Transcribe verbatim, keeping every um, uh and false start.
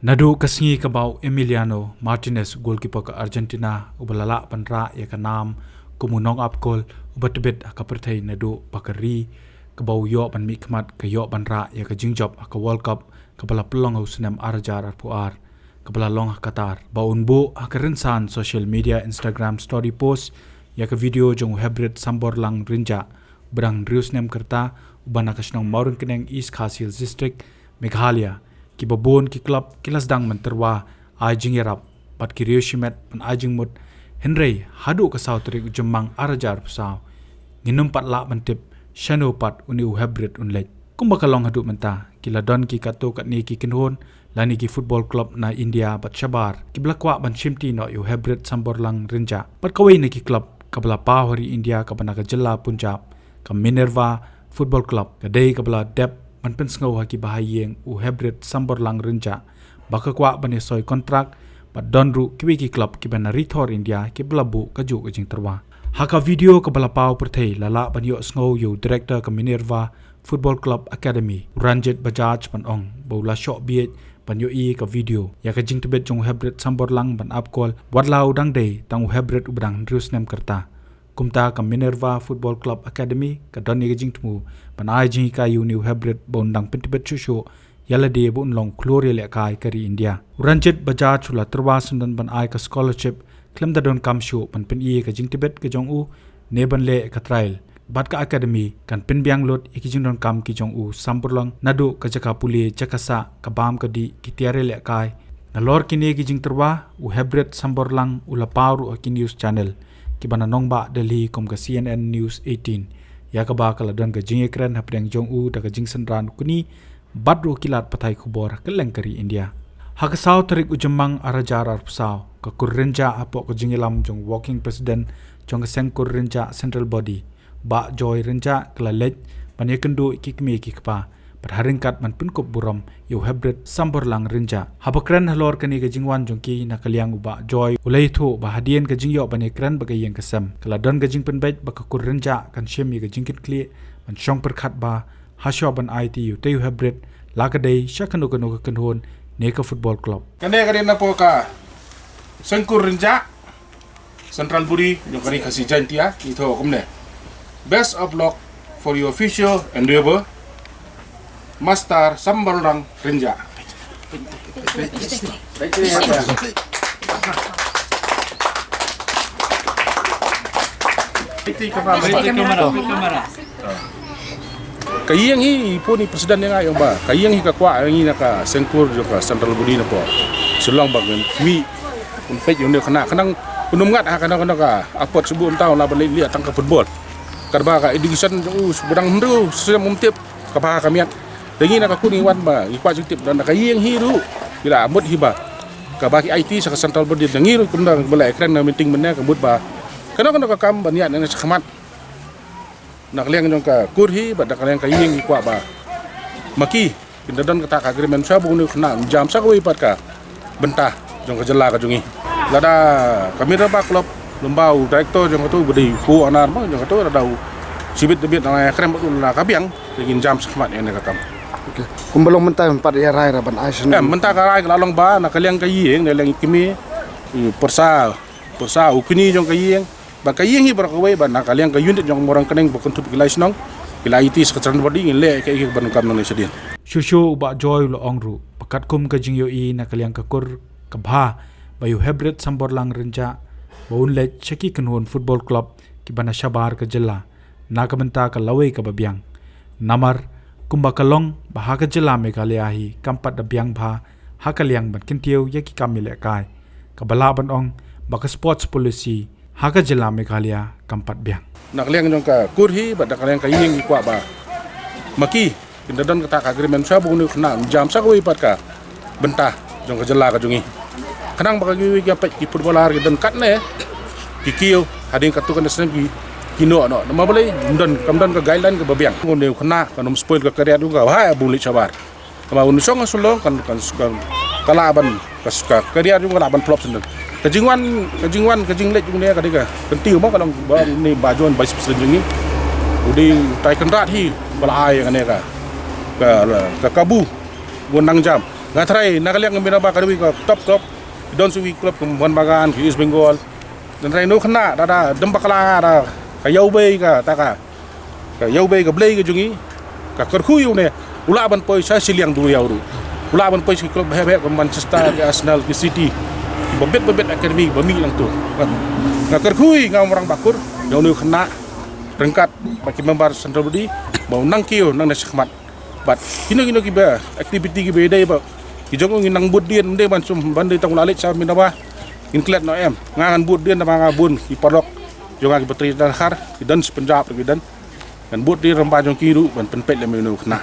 Naduh ka sngi kaba u Emiliano Martinez, goalkeeper ka Argentina, uba la lah ban rah ïa ka nam kum u nongap gol uba tbit ha ka pyrthei naduh ba ka ri kaba u ïoh ban mihkhmat ka ïoh ban rah ïa ka jingjop ha ka World Cup kaba la pynlong ha u snem ar hajar arphew ar, kaba la long ha Qatar. Ba un buh ha ka rynsan social media Instagram story post ïa ka video jong u Hebrit Samborlang Rynjah, uba dang hynriew snem ka rta, uba na ka shnong Mawryngkneng, East Khasi Hills District, Meghalaya. Kiba bun ki club ki la sdang ban tyrwa ai jingïarap bad ki riew shimet ban ai jingmut, hynrei haduh ka saw tarik u Jymmang ar hajar arphew saw ngin ym pat lah ban tip shano pat une u Hebrit un leit. Kumba ka long haduh mynta, ki la don ki katto katne ki kynhun lane ki football club na India bad shabar kiba la kwah ban shimti noh ïa u Hebrit Samborlang Rynjah. Bad kawei na ki club kaba la paw ha ri India kaba na ka jylla Punjab, ka Minerva Football Club, ka dei kaba la dep ban pynsngew ha kiba ha ïing u Hebrit Samborlang Rynjah ba ka kwah ban ïasoi kontrak bad don ruh kiwei ki club kiba na ri thor India kiba la buh kajuh ka jingtyrwa. Ha ka video kaba la paw pyrthei la lah ban ïohsngew ïa u director ka Minerva Football Club Academy, u Ranjit Bajaj, ban ong ba u la shoh bieit ban ïohi ïa ka video ïa ka jingtbit jong u Hebrit Samborlang ban ap gol, wat la u dang dei tang u Hebrit uba dang hynriew snem ka rta. Kumta ka Minerva Football Club Academy ka don ïa ka jingthmu ban ai jinghikai ïa une u Hebrit ba un dang pyntbit shuh shuh ïa lade ba un long u khlur ïalehkai ka ri India. U Ranjit Bajaj u la tyrwa syndon ban ai ka scholarship khlem da donkam shuh ban pyni ïa ka jingtbit ka jong u ne ban leh ka trial. Bad ka academy kan pynbiang lut ïa ki jingdonkam ki jong u Samborlang, naduh ka jaka pule, jaka sah, ka bam ka dih, ki tiar ïalehkai. Nalor kine ki jingtyrwa, u Hebrit Samborlang u la paw ruh ha ki news channel kiba na nongbah Delhi kum ka C N N News eighteen, ïa kaba ka la don ka jingïakren hapdeng jong u da ka jingsynran u kni bad ruh ki lad pathai khubor ha kylleng ka ri India. Ha ka saw tarik u Jymmang ar hajar arphew saw, ka kur Rynjah hapoh ka jingïalam jong u Working President jong ka Seng Kur Rynjah Central Body, Bah Joy Rynjah, ka la leit ban ïakynduh ïa ki kmie ki kpa bad ha ryngkat ban pynkup burom ïa u Hebrit Samborlang Rynjah. Haba kren halor kane ka jingwan jong ki, na ka liang u Bah Joy u la ïathuh ba hadien ka jingïoh ban ïakren bad ka ïing ka sem, ka la don ka jingpynbeit ba ka kur Rynjah kan shim ïa ka jingkitkhlieh ban shong pyrkhat bha hashuwa ban aiti ïa utei u Hebrit, la ka dei sha kano kano ka kynhun ne ka football club. Kane ka dei napoh ka Seng Kur Rynjah Central Body jong ka Ri Khasi Jaintia, ngi thoh kumne: Best of luck for your future endeavor, Master Samborlang Rynjah. Ka ïing hi, i pun i president ïa nga i ong ba ka ïing hi ka kwah ïa ngi na ka Seng Kur jong ka Central Body napoh Shillong ba ngi mih, un peit ïa une u khynnah, khnang un ym ngat ha kano kano ka apot, shu buh mynta u lah ban leit lieh tang ka football. Katba ka education jong u shu ba dang hynriew snem, um tip kaba ha ka miat. Te ngi na ka kur ngi wan ba ngi kwah jingtip, da na ka ïing hi ruh ngi la mut hi ba kaba ki aiti sha ka Central Body, da ngi ruh kumba la kren na meeting mynne, ka mut ba kano kano ka kam ban ïaid na shakhmat. Na ka liang jong ka kur hi bad na ka liang ka ïing ngi kwah ba ma ki kin da don kata ka agreement sha ba une u khynnah un jam sha kawei pat ka bynta jong ka jylla ka jong ngi. Lada ka Minerva Club, lyngba u director jong kato, ba dei u Anar ma jong kato, lada u shibit da bit na ka krem bad u na ka biang, te ngin jam shakhmat ïa kane ka kam. Kumba long mynta, mynta pat ïa rai ra ban ai sha, em, mynta ka rai ka la long ba na ka liang ka ïing, na liang i kmie, i pyrsa, pyrsa u kñi jong ka ïing, ba ka ïing hi baroh kawei, ba na ka liang ka unit jong Mawryngkneng ba kynthup ki lai shnong, ki la aiti sha ka Central Body, ngin leh kaei kaei ba donkam nangne shadien. Shuh shuh u Bah Joy u la ong ruh ba katkum ka jingïohi na ka liang ka kur, ka bha ba ïa u Hebrit Samborlang Rynjah ba un leit sha ki kynhun football club kiba na shabar ka jylla na ka bynta ka lawei kaba biang. Namar kumba ka long ba ha ka jylla Meghalaya hi kam pat da biang bha ha ka liang ban kyntiew ïa ki kam ïalehkai, kaba lah ban ong ba ka sports policy ha ka jylla Meghalaya kam pat biang. Na ka liang jong ka kur hi bad na ka liang ka ïing ngi kwah ba ma ki kin da don kata ka agreement sha ba une u khynnah un jam sha kawei pat ka bynta jong ka jylla ka jong ngi. Khnang ba ka kiwei ki peit ki footballer ki don katne ki kiew hadien katto katne snem ki, ki noh noh. Namar balei? Ym don, kam don ka guideline kaba biang. Une u khynnah kan ym spoil ka career jong ka, ba ha ba u leit shabar. Kaba un shong ha Shillong kan, kan, kan, ka lah ban, ka, ka career jong ka lah ban flop shen. Ka jingwan, ka jingwan, ka jingleit jong une ka dei ka kyntiew mo, ka long ba une Bah Joy, Vice President jong ngi, u dei utai kynrad hi ba la ai kane ka, ka, ka kabu ban nang jam. Nga trai na ka liang ka Minerva ka dei ka top club. Ki don sa ki club ka Mohun Bagan, ki East Bengal. Nga trai no khynnah da da dem bakla da ka ïaw bei ka ta ka. Ka ïaw bei ka blei ka jong ngi. Ka kyrkhu ïa une u lah ban poi sha shiliang duriaw ruh. U lah ban poi sha ki club heh heh ka Manchester, ka Arsenal, ki City. Ba bit ba bit academy ba mih lang tu. Nga kyrkhu ïa nga Umrang Bakur ïa une u khynnah. Ryngkat bad ki member central body ba u nang kiew nang na shakhmat. Bad kino kino kiba activity kiba dei ba ki jong u ngi nang bud dien, ym dei ban sum ban dei tang u la leit sha Minerva. Ngin klet noh em? Nga ngan bud dien namar nga bun ki paralok jong nga kiba trei na Dkhar, ki don sha Punjab, ki don. Ngan bud dien rangbah jong ki ruh ban pynpeit lem ïa une u khynnah.